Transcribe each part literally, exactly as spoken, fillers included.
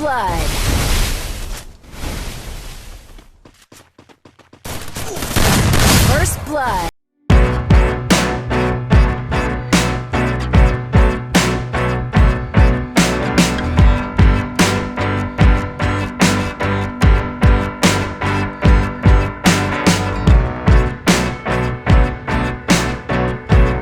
Blood. First blood.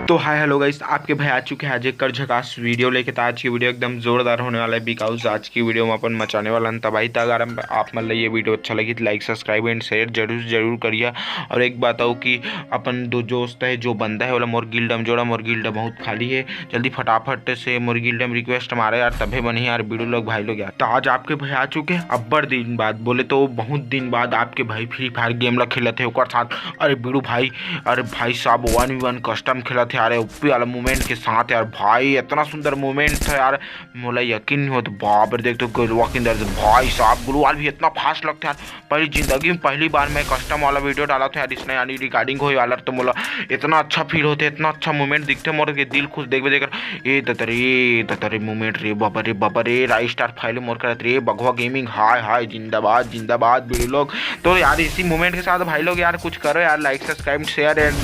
तो hi hello गाइस, आपके भाई आ चुके हैं आज एक कर झकास वीडियो लेके। तो आज की वीडियो एकदम जोरदार होने वाला है, बिकॉज आज की वीडियो में अपन मचाने वाला हन तबाही। तो अगर हम, आप मन ला ये वीडियो अच्छा लगी तो लाइक, सब्सक्राइब एंड शेयर जरूर जरूर करिए। और एक बात हो कि अपन दो दोस्त है, जो बंदा है वाला मोर गिल्ड में जोड़ा, मोर गिल्ड बहुत खाली है, जल्दी फटाफट से मोर गिल्ड में रिक्वेस्ट मारे यार, तभे बने यार वीडियो लोग भाई लोग यार। तो आज आपके भाई आ चुके हैं अब्बड़ दिन बाद, बोले तो बहुत दिन बाद आपके भाई फ्री फायर गेम ला खेलत है ओकर साथ। अरे बीड़ू भाई, अरे भाई साहब, वन वी वन कस्टम खेलत है, अरे ओपी वाला मूवमेंट के साथ यार। भाई इतना सुंदर मूवमेंट था यार, मोला यकीन नहीं होत। बाप रे, देख तो गुलवा के अंदर से भाई साहब, गुलवाल भी इतना फास्ट लगता है यार। पहली जिंदगी में पहली बार मैं कस्टम वाला वीडियो डाला था यार, इसने यानी रिकॉर्डिंग होए वाला, तो मोला इतना अच्छा फील होते, इतना अच्छा मूवमेंट दिखते, मोर के दिल खुश देखबे देकर। ए दतरे, ए दतरे मूवमेंट रे, बाबा रे, बाबा रे, राई स्टार फाइल मोर करत रे, बघवा गेमिंग, हाय हाय, जिंदाबाद जिंदाबाद बीड़ू लोग। तो यार इसी मूवमेंट के साथ भाई लोग यार कुछ करो यार, लाइक, सब्सक्राइब, शेयर एंड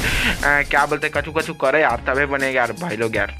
क्या बोलते, कछु कछु करो यार, तबे बनेगा यार भाई लोग यार।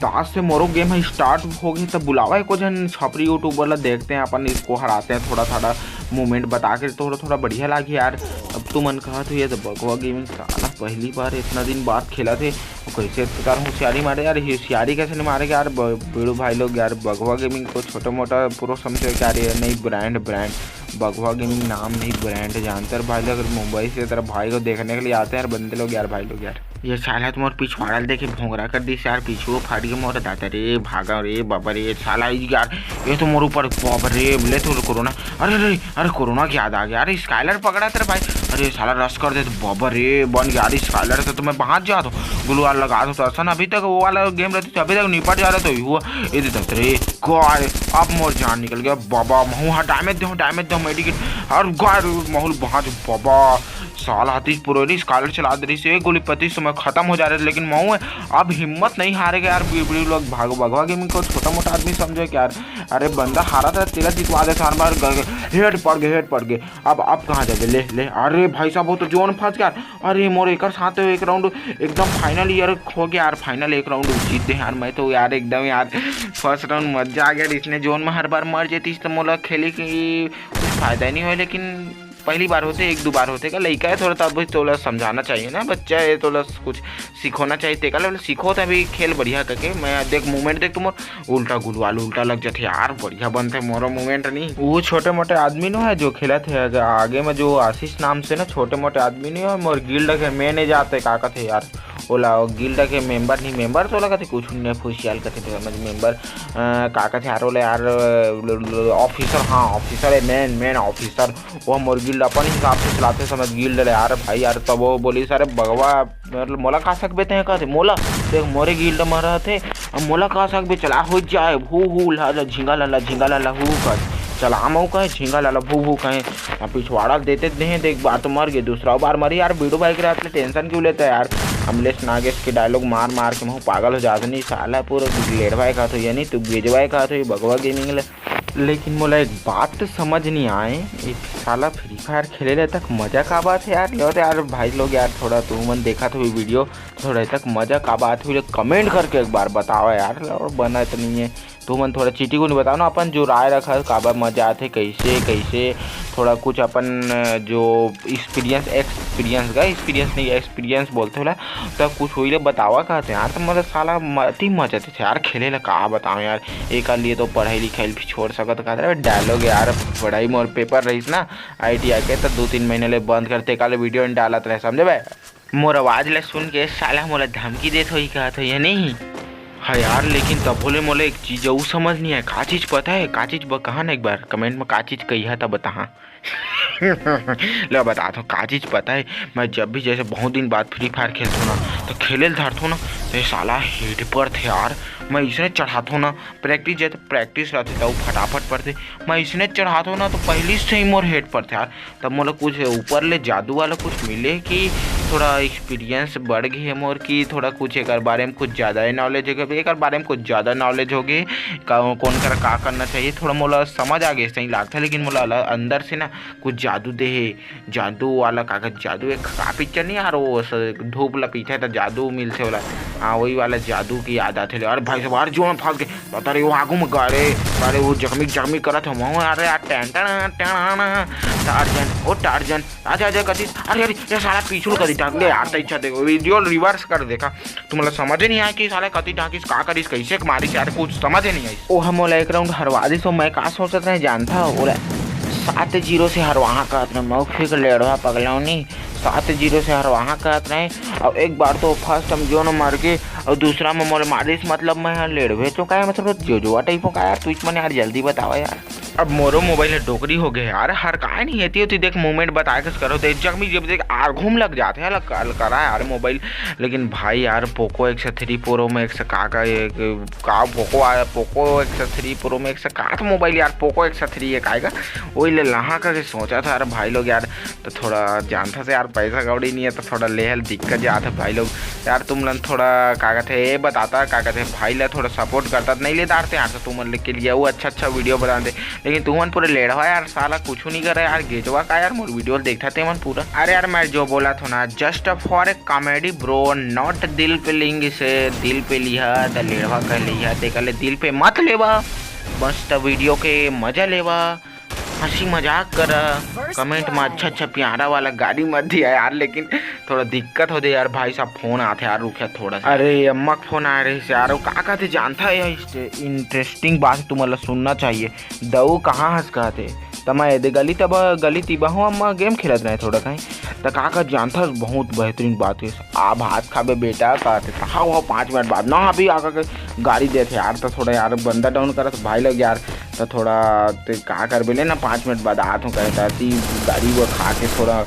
तो आज से मोरो गेम है स्टार्ट हो गए, तब बुलावा एको झन छपरी यूट्यूबर ला, देखते हैं अपन इसको हराते हैं, थोड़ा थोड़ा मूवमेंट बता के थोड़ा थोड़ा बढ़िया लागे यार। अब तुमन कहत हो ये तो बघवा गेमिंग साला पहली बार इतना दिन बाद खेलत हे, वो कैसे इतना होशियारी मारे यार, होशियारी कैसे नहीं मारे यार ब-, बीड़ू भाई लोग यार। बघवा गेमिंग को छोटा मोटा प्रो समझे क्या रे, नहीं ब्रांड, ब्रांड बघवा गेमिंग नाम नहीं ब्रांड जानते यार भाई लोग, अगर मुंबई से तेरा भाई को देखने के लिए आते हैं यार बंदे लोग यार, भाई लोग यार। ये साला तो मोर पिछवाड़ा ल देखे भोंगरा कर दिस यार, पीछू फाट के मोर दादा रे, भागा रे बाबा रे, साला ई यार, ये तो मोर ऊपर बाबा रे, ले तो कोरोना, अरे रे, अरे कोरोना की याद आ गया, अरे स्काइलर पकड़ा तेरे भाई, अरे साला रश कर दे तो बाबा रे, बन गया, अरे स्काइलर से तो मैं बाहर जाता हूँ, गुलवाल लगा दो तो असन अभी तक वो वाला गेम रहती तो अभी तक निपट जा रहा तो हुआ, ये दे दे रे, गाय, अब मोर जान निकल गया बाबा, महू हाँ डैमेज दे, डैमेज दे, मेडिकेट, और गाय, महूल बाहर बाबा, साला हतीश पुरोरी स्काइलर चला दे रही से, एक गोली पच्चीस समय खत्म हो जा रहे, लेकिन महू है, अब हिम्मत नहीं हारे यार, बीबड़ी लोग भागो, बघवा गेमिंग को छोटा मोटा आदमी समझो क्या यार, अरे बंदा हारा था, तेला जितवा दे, सार बार हेड पड़ गए, हेड पड़ गए, अब अब कहाँ जाबे, ले ले, अरे भाई साहब वो तो जोन फंस गया यार, अरे मोर एकर साथ एक राउंड एकदम फाइनल यार हो गया यार, फाइनल एक राउंड जीत दे यार, मैं तो यार एकदम यार फर्स्ट राउंड मजा आ गया, इसने जोन में हर बार मर जेतीस तो मोला खेले की कुछ फायदा नहीं हो, लेकिन पहली बार होते, एक दो बार होते का लइका है थोड़ा, तब तोला समझाना चाहिए ना बच्चा, ये तोला कुछ सिखोना चाहिए, तेका ले सीखो तभी खेल बढ़िया करके। मैं देख मूवमेंट देख तो मोर उल्टा गुलवाल उल्टा लग जाते यार, बढ़िया बनते मोरो मूवमेंट नहीं। वो छोटे मोटे आदमी नो है जो खेलत है, आगे में जो आशीष नाम से ना छोटे मोटे आदमी नहीं है, मोर गिल्ड के मैं नहीं जाते का कहते यार, ओला गिल्ड के मेंबर नहीं, मेंबर तो लगत है कुछ नहीं, फुसियाल कहते थे समझ मेंबर, अ, का कहते यार, ओला यार, अ, ऑफिसर, हाँ ऑफिसर है, मेन मेन ऑफिसर, वो मोर गिल्ड अपन हिसाब से चलाते समझ गिल्ड ले यार भाई यार, तब वो बोली सारे बगवा, मतलब मोला का सकबे ते कहते मोला, देख मोरे गिल्ड में रहते, अब मोला का सकबे चला हो जाए, हु हु ला ला झिंगा ला ला झिंगा ला ला हु कर चला मऊ कहे झिंगा ला ला भू भू कहे, अब पिछवाड़ा देते नहीं देख, बार तो मर गए, दूसरा बार मरी यार, बीड़ू भाई के रहते टेंशन क्यों लेता है यार, अमलेश नागेश के डायलॉग मार मार के महू पागल हो जाते नहीं, साला पूरा लेड़वाए का तो ये नहीं, तू बेजवाए का तो ये बगवा गेमिंग ले। लेकिन मोला एक बात तो समझ नहीं आए, एक साला फ्री फायर खेले ले तक मजा का बात है यार, लो तो यार भाई लोग यार, थोड़ा तुमन देखा तो वीडियो, थोड़ा तक मजा का बात हुई, कमेंट करके एक बार बताओ यार, और बना तो नहीं है, तुमन थोड़ा चीटी को नहीं बताओ ना, अपन जो राय रखा काबर मजा आते, कैसे कैसे, थोड़ा कुछ अपन, अ, जो एक्सपीरियंस, एक्सपीरियंस का एक्सपीरियंस नहीं, एक्सपीरियंस बोलते होला, तो कुछ वही ले बतावा कहते हैं यार, तो मतलब साला मती मजा आते थे यार खेले ला, का बताओ यार, एक लिए तो पढ़ाई लिखाई भी छोड़ सकत कहते रहे, डायलॉग यार, पढ़ाई मोर पेपर रहीस ना, आई टी आई के, तो दो तीन महीने ले बंद करते, काल वीडियो नहीं डालत रहे, समझे बे? मोर आवाज ला सुन के साला मोला धमकी देत होही कहत होही, नहीं? हाँ यार, लेकिन तभो ले मोला एक चीज अउ समझ नहीं आए, का चीज पता है, का चीज ब-, कहा ना एक बार कमेंट में का चीज कही है, तब बताहा। ले बता दो का चीज पता है, मैं जब भी जैसे बहुत दिन बाद फ्री फायर खेलता हूँ ना, तो खेले ल धरता हूँ ना, तो ये साला हेड पर थे यार, मैं इसने चढ़ाता हूँ ना, प्रैक्टिस जैसे प्रैक्टिस रहते तो फटाफट पड़ते, मैं इसने चढ़ाता हूँ ना, तो पहली से ही मोर हेड पर थे यार, तब मोला कुछ ऊपर ले जादू वाला कुछ मिले कि थोड़ा एक्सपीरियंस बढ़ गे हे मोर, कि थोड़ा कुछ एकर बारे में कुछ ज़्यादा ही नॉलेज होगे, एकर बारे में कुछ ज़्यादा नॉलेज होगे, का-, कौन करा का करना चाहिए, थोड़ा मोला समझ आ गे सही लागथे, लेकिन मोला अला-, अंदर से ना कुछ जादू दे हे, जादू वाला कागज, जादू एक का पिक्चर नहीं यार, वो स-, धूप ला पीछे तो जादू मिलथे वाला, हाँ, वही वाला जादू की याद आथे ले। अरे भाई साहब, अरे जो फंस गए, पता नहीं वो आगू में गाड़े, अरे वो जगमिग जगमिग करत हे, वहाँ, अरे यार, टैन टैन टैन, टार्जन, ओ टार्जन, आजा, आजा, कतिस, अरे, अरे, ये साला पीछू कतिस टांग ले यार, तैं इच्छा देखो, वीडियो रिवर्स कर देखा, तुमला समझ नहीं आया कि साला कति टांगिस, का करिस, कैसे मारिस यार, कुछ समझ नहीं आई। ओह मोला एक राउंड हरवा दिस, तो मैं का सोचत रहे जानता हूँ, ओला सात जीरो से हरवाहा कहत रहे, मैं फिर लेड़वा पगलौनी, सात जीरो से हरवाहा कहत रहे, और एक बार तो फर्स्ट हम जोन मर के, और दूसरा में मोला मारिस, मतलब मैं लेड़वे तो का, मतलब जो जो टाइप हो का यार, तू मन यार जल्दी बतावा यार। अब मोरो मोबाइल ह डोकरी हो गए यार, हर काय नहीं एती ओती देख मूवमेंट बताए कस करो, देख जब भी जब देख आर घूम लग जाते हैं, अलग अलग करा यार मोबाइल। लेकिन भाई यार, Poco x three Prof max का का ये, का पोको आया, Poco x three Prof max का तो मोबाइल यार, पोको एक्स थ्री एक आएगा, वही ले लहा का के सोचा था यार भाई लोग यार। तो थोड़ा जानता से यार, पैसा कौड़ी नहीं है, तो थोड़ा लेहल दिक्कत जात है भाई लोग। यार तुम लन थोड़ा का कहते हैं, ये बताता का कहते हैं, भाई ला थोड़ा सपोर्ट करता तो नहीं ले डारते यार, तो तुमन के लिए वो अच्छा अच्छा वीडियो बनाते। लेकिन तुमन पूरे लेड़वा यार, साला कुछ नहीं करे यार, गेजवा का यार, मोर वीडियो देखता ते मन पूरा। अरे यार, मैं जो बोला था ना, just for a comedy bro, not दिल पे लेंगे से, दिल पे लिहा त लेड़वा कह लिहा, ते कहले दिल पे मत लेवा, मस्त वीडियो के मजा लेवा, हंसी मजाक करा, कमेंट में अच्छा अच्छा प्यारा वाला गाली मत दिया यार। लेकिन थोड़ा दिक्कत हो दे यार भाई साहब, फोन आथे यार, रुकिया थोड़ा सा। अरे अम्मा के फोन आए रहिस यार, वो का कहते जानता है, इंटरेस्टिंग बात तुमन ला सुनना चाहिए। दऊ कहाँ हंस कहते, त मैं एदे गली तब गली तिबा हूँ, अम्मा गेम खेलत रहे थोड़ा कहीं, त का कहत जानता है, बहुत बेहतरीन बात है। आ भात खाबे बेटा कहते, त हाँ, वो पाँच मिनट बाद ना, अभी आकर के गाड़ी देते यार, त थोड़ा यार बंदा डाउन करत भाई लोग यार, त थोड़ा ते का करबे ले ना, पाँच मिनट बाद आत हूँ कहता, ती गाड़ी वो खा के थोड़ा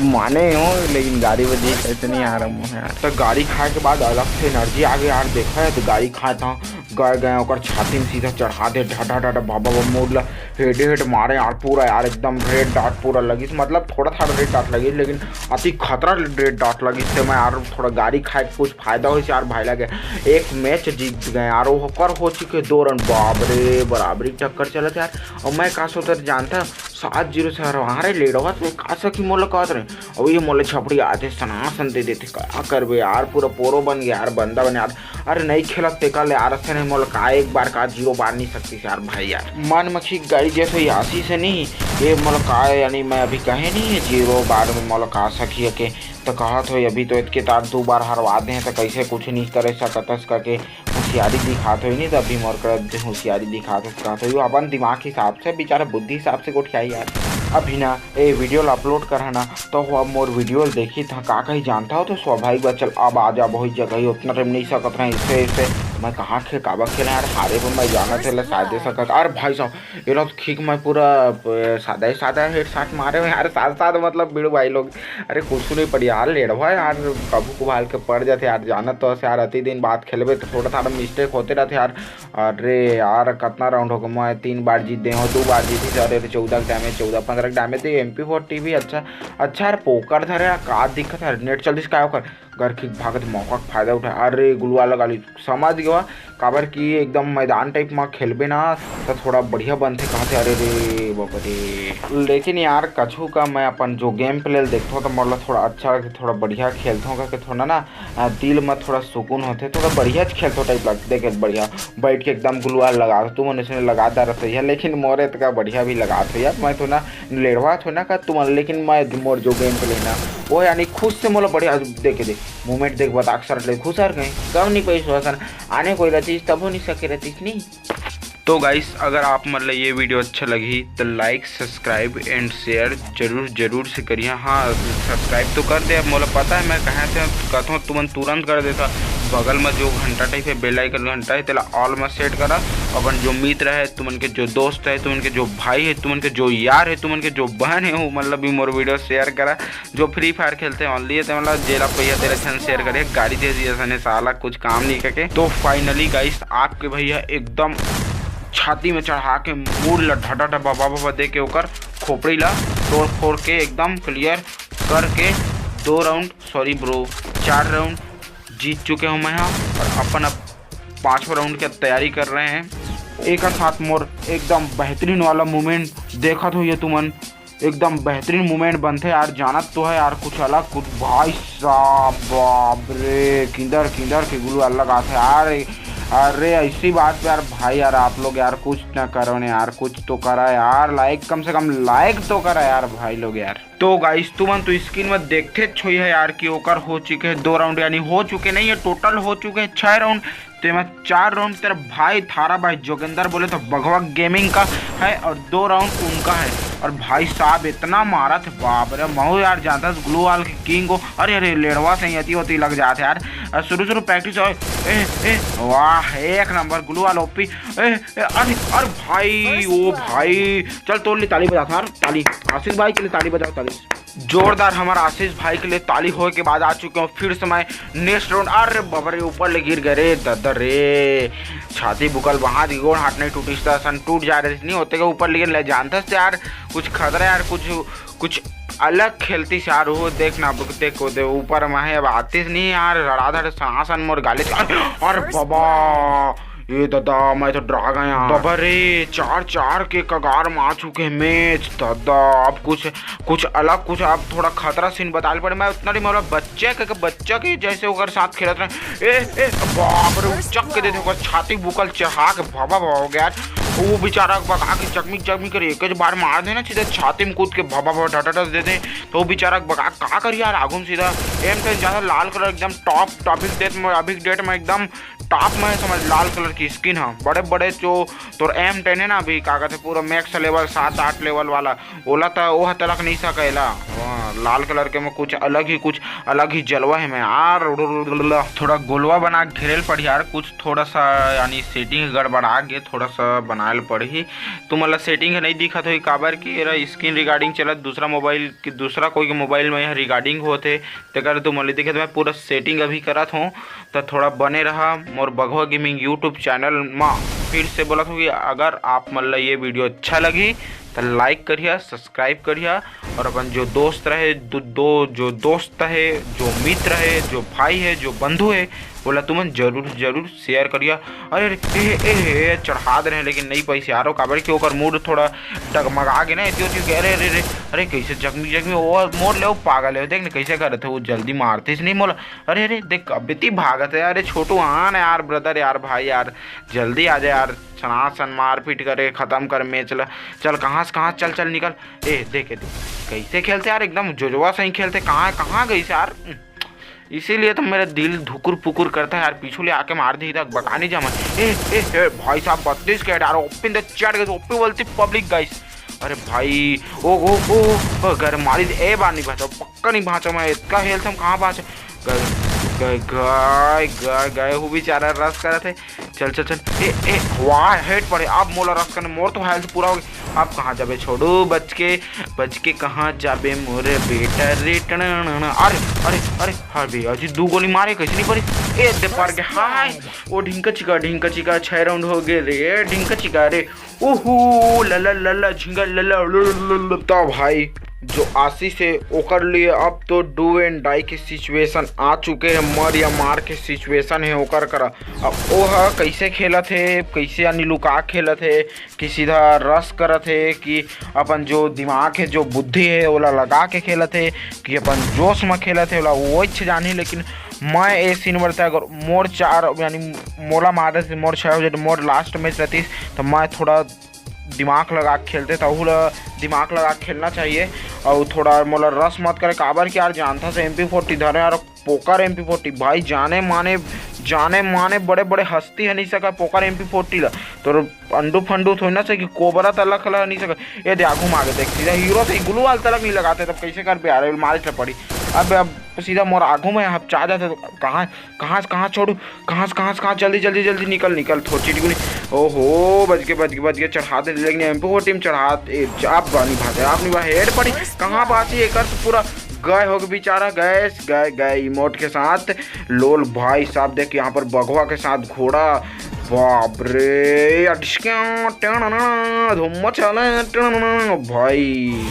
माने हो, लेकिन गाड़ी वो देख ऐसे नहीं आ रहा हूँ यार। त गाड़ी खाए के बाद अलग से एनर्जी आ गई यार, देखा है तो गाड़ी खाए था, गए गए ओकर छाती में सीधा चढ़ा दे, ढा ढा ढा ढा, बाबा वो मोड़ ला, हेड हेड मारे यार पूरा यार, एकदम रेड डॉट पूरा लगिस, मतलब थोड़ा था रेड डॉट लगिस, लेकिन अति खतरा रेड डॉट लगिस। ते मैं यार थोड़ा गाड़ी खाए के कुछ फायदा होइस यार, भाई लगे एक मैच जीत गए यार, ओकर हो चुके दो रन, बाप रे, बराबरी टक्कर चलत यार। और मैं का सोचत जानता, सात जीरो से हरवा रहे लेड़वा, तो का सकी मोला कहत रहे, और ये मोला छपड़ी आते सनासन दे देते, का करबे यार, पूरा पोरो बन गया यार, बंदा बने यार। अरे नहीं खेलत ते कल यार, असे नहीं मोला का एक बार का जीरो बार नहीं सकती यार भाई यार। मन मखी गाड़ी जैसे आसी से नहीं, ये मोला का यानी मैं अभी कहे नहीं है जीरो बार में मोला का सकी के, तो कहत हो अभी तो इतके तार दो बार हरवा दे हैं, तो कैसे कुछ नहीं करे सकतस करके होशियारी दिखात हो, नहीं तो अभी मोर कर होशियारी दिखात हो, कहत हो अपन दिमाग के हिसाब से, बेचारा बुद्धि हिसाब से गोठियाई यार। अभी ना ए वीडियो ला अपलोड करहा ना, तो वो अब मोर वीडियो ला देखी था का कही जानता हो, तो स्वाभाविक बात चल अब आ जा, बहुत जगह ही उतना टाइम नहीं सकत रहे, इससे इससे मैं कहाँ खे काबा खेला यार, हारे पर मैं जाना थे ले शायद दे सकत। अरे भाई साहब, ये लोग ठीक मैं पूरा अ, सादा ही सादा हेड शॉट मारे हुए यार, साथ साथ मतलब बीड़ू भाई लोग, अरे कुछ नहीं पड़ी यार, लेड़वा यार, कभू कुभाल के पड़ जाते यार, जानत तो हस यार, अति दिन बाद खेलबे तो थोड़ा थाड़ा मिस्टेक होते रहते यार। अरे यार, कितना राउंड हो गया, मैं तीन बार जीत दे हूँ, दो बार जीती सर, अरे चौदह का डैमेज, चौदह पन्द्रह का डैमेज दे, एम पी फोर्टी भी अच्छा, अच्छा यार, पोकर धरे यार, का दिक्कत है, नेट चल दिस का ओकर, घर खींच भागत मौका के फायदा उठा, अरे गुलवा लगा ली, समझ गया, काबर कि एकदम मैदान टाइप में खेलबे ना, तो थोड़ा बढ़िया बनथे, कहाँ से, अरे रे बाप रे। लेकिन यार, कछु का मैं अपन जो गेम प्ले देखता हूँ, तो मतलब थोड़ा अच्छा लगता, थोड़ा बढ़िया खेलता हूँ, करके थोड़ा ना, आ, दिल में थोड़ा सुकून होते, थोड़ा बढ़िया खेलता टाइप लगता, देखे बढ़िया बैठ के एकदम गुलवा लगा, तुमन इसने लगा दा रसैया, लेकिन मोरे तक बढ़िया भी लगा थे यार, मैं तो ना लेड़वा थो ना का तुमन, लेकिन मैं मोर जो गेम प्ले ना, वो यानी खुद से मोला बढ़िया देखे दे, मूवमेंट देख बता, अक्सर ले घुसर गए, कब नहीं पैसो असन, आने कोई रहतीस, तब हो नहीं सके रहतीस, नहीं। तो गाइस, अगर आप मतलब ये वीडियो अच्छा लगी, तो लाइक, सब्सक्राइब एंड शेयर जरूर, जरूर से करिए। हाँ, सब्सक्राइब तो कर दे, अब मोला पता है, मैं कहाँ से कहता हूँ, तुमन तुरंत कर देता। बगल में जो घंटा टाइप है, बेल आइकन घंटा है, तेला ऑल में सेट करा। अपन जो मित्र है, तुमन के जो दोस्त है, तुमन के जो भाई है, तुमन के जो यार है, तुमन के जो बहन है, वो मतलब भी मोर वीडियो शेयर करा। जो फ्री फायर खेलते हैं ओनली, तो मतलब जेला पहिया तेरा छन शेयर करे, गाड़ी दे दिया सने साला, कुछ काम नहीं करके। तो फाइनली गाइस, आपके भैया एकदम छाती में चढ़ा के मूड़ ला ढा ढा ढा बा बा बा दे के ओकर खोपड़ी ला तोड़ फोड़ के एकदम क्लियर करके दो राउंड, सॉरी ब्रो, चार राउंड जीत चुके हूँ मैं यहाँ, और अपन अब पाँचवा राउंड की तैयारी कर रहे हैं। एक साथ मोर एकदम बेहतरीन वाला मूवमेंट देखत हो ये तुमन, एकदम बेहतरीन मूवमेंट बनथे यार, जानत तो है यार, कुछ अलग कुछ। भाई साहब, बाप रे, किंदर किंदर के गुलू अलग आथे यार। अरे ऐसी बात पे यार भाई यार, आप लोग यार कुछ ना करो ना यार, कुछ तो करा यार, लाइक, कम से कम लाइक तो करा यार भाई लोग यार। तो गाइस, तुमन तो स्क्रीन में देखते छो है यार कि ओकर हो चुके हैं दो राउंड, यानी हो चुके नहीं है, टोटल हो चुके हैं छह राउंड। तो एमा चार राउंड तेरा भाई थारा भाई जोगेंदर बोले तो बघवा गेमिंग का है, और दो राउंड उनका है। और भाई साहब इतना मारा थे, बाप रे, महू यार जानता ग्लू वाल के किंग को। अरे अरे, लेड़वा से ही अति होती लग जाते यार। और शुरू शुरू प्रैक्टिस हो, ए ए, वाह, एक नंबर ग्लू वाल ओपी। ए, ए, अरे अरे भाई, ओ भाई, चल तोड़ ली, ताली बजा यार, ताली, आशीष भाई के लिए ताली बजाओ, ताली। जोरदार हमारा आशीष भाई के लिए ताली होए के बाद आ चुके हो फिर से मैं नेक्स्ट राउंड। अरे बाबा रे, ऊपर ले गिर गए रे दादा रे, छाती बुकल वहाँ दी, गोड़ हाथ नहीं टूटिस त सन टूट जा रहे, नहीं होते के ऊपर लेकिन ले जानते से यार, कुछ खतरा यार, कुछ कुछ अलग खेलती से यार। वो देखना, देखो दे ऊपर में है, अब आतीस नहीं यार, धड़ाधड़ सनासन मोर गाली। अरे, अरे बाबा, ये दादा, मैं तो डरा गया। बाबा रे, चार चार के कगार में आ चुके हैं मैच दादा। अब कुछ कुछ अलग, कुछ अब थोड़ा खतरा सीन बताल पड़े। मैं उतना नहीं, मतलब बच्चे के, के बच्चा के जैसे ओकर साथ खेलत रहे। ए ए, बाप रे, उचक के देते ओकर छाती बुकल चढ़ा के बाबा बाबा हो गया। वो बेचारा भगा के जख्मी जख्मी करे, एक बार मार देना सीधा छाती में कूद के बाबा बाबा डटा डस देते। तो वो बेचारा भगा का करी यार, आगू में सीधा एम टेन ज्यादा लाल कलर एकदम टॉप टॉपिक डेट में, अभी डेट में एकदम टॉप में है, समझ, लाल कलर की स्किन है। बड़े बड़े जो तोर एम टेन है ना, अभी का कहते पूरा मैक्स लेवल, सात आठ लेवल वाला, ओला त ओह तलक नहीं सकेला। हाँ, लाल कलर के में कुछ अलग ही, कुछ अलग ही जलवा है मैं यार। थोड़ा गोलवा बना के घेरेल पड़ी यार, कुछ थोड़ा सा यानी सेटिंग गड़बड़ा के थोड़ा सा बनायल पड़ी। तुमन ला सेटिंग नहीं दिखत होई, काबर कि एरा स्क्रीन रिकॉर्डिंग चलत, दूसरा मोबाइल के, दूसरा कोई के मोबाइल में यह रिकॉर्डिंग होत हे, तेकर तुमन ला दिखत। मैं पूरा सेटिंग अभी करत हूँ, तो थोड़ा बने रहा मोर बघवा गेमिंग YouTube चैनल मा। फिर से बोलत हूँ कि अगर आप मन ला ये वीडियो अच्छा लगी तो लाइक करिया, सब्सक्राइब करिया, और अपन जो दोस्त रहे, दो, दो जो दोस्त है, जो मित्र है, जो भाई है, जो बंधु है, बोला तुमन जरूर जरूर शेयर करिया। अरे ए, ए, ए, चढ़ा दे रहे हैं, लेकिन नहीं पैसे आ रहा, काबर कि ओकर मूड थोड़ा डगमगा के ना, एती ओती के, अरे अरे अरे, अरे कैसे जख्मी जख्मी वो मोर ले, वो पागल है, देख ना कैसे करत है, वो जल्दी मारते नहीं मोला। अरे अरे देख, अब इतनी भागत है, अरे छोटू आन यार, ब्रदर यार, भाई यार, जल्दी आ जा यार, सनासन मारपीट करे, खत्म कर मैच ला। चल कहाँ से, कहाँ, चल चल निकल। ए देख, ए देख, कैसे खेलते यार, एकदम जोजवा सही खेलते। कहाँ, कहाँ गई यार? इसीलिए तो मेरा दिल धुकुर पुकुर करता है यार, पीछू ले आके मार दी तक बका नहीं जमा। ए ए ए, भाई साहब, बत्तीस के यार, ओपन द चढ़ गए, ओपन बोलती पब्लिक गाइस। अरे भाई, ओ ओ ओ, ओ, अगर मारी दे, ए बार नहीं भाचा, पक्का नहीं भाचा मैं, इतना हेल्थ हम कहाँ भाचा? गए गए गए गए गए, वो बेचारा रस करत है। चल चल चल, ए ए, वाह, हेड पड़े, अब मोला रस करने, मोर तो हेल्थ पूरा हो गया। अब कहाँ जाबे छोड़ू, बच के, बच के कहाँ जाबे मोरे बेटा रे, टणणणण। अरे अरे अरे, हाँ बे, अजी दू गोली मारे, कैसे नहीं पड़ी? ए दे पर गया, हाय। ओ ढिंका चिका, ढिंका चिका, छह राउंड हो गए रे, ढिंका चिका रे। ओहो, लला लला, झिंगा लला, लला, लला। तो भाई, जो आशीष है, ओकर लिए अब तो डू एंड डाई के सिचुएशन आ चुके हैं, मर या मार के सिचुएशन है ओकर करा। अब ओह कैसे खेलत है, कैसे यानी लुका खेलत है, कि सीधा रस करत है, कि अपन जो दिमाग है, जो बुद्धि है, ओला लगा के खेलत है, कि अपन जोश में खेलत है, ओला वो इच्छा जानी। लेकिन मैं ए सीन बर, अगर मोर चार यानी मोला मारे से मोर छः हो जाए, मोर लास्ट मैच रहतीस, तो मैं थोड़ा दिमाग लगा के खेलते, तहू ला दिमाग लगा के खेलना चाहिए। और थोड़ा मोला रस मत करे, काबर कि यार जानता से एम पी फोर्टी धरे यार, पोकर एम पी फोर्टी भाई, जाने माने, जाने माने बड़े बड़े हस्ती है नहीं सका पोकर एम पी फोर्टी ला। तो अंडू फंडू थोड़ी ना सके, कोबरा तलक ला नहीं सके। ये दे आगू में आगे देख, सीधा हीरो से ग्लू वाल तलक नहीं लगाते, तब कैसे कर प्यारे मारे से पड़ी। अब अब सीधा मोर आगू में अब चा जाते तो कहाँ कहाँ से कहाँ छोड़ू, कहाँ से कहाँ से कहाँ, जल्दी जल्दी जल्दी निकल निकल, थोड़ी चिटकुनी। ओहो, बच गए बच गए बच गए, चढ़ा दे, लेकिन एम पी फोर्टी में चढ़ा। ए, आप नहीं भाते, आप नहीं भाते, हेड पड़ी। कहाँ बात है, एक अर्थ पूरा गए हो गए बेचारा, गए गए गए इमोट के साथ। लोल भाई साहब, देख यहाँ पर बघवा के साथ घोड़ा, बाप रे, अटस्क्या, टणणणा, धुम्मा चाला, टणणणा, भाई।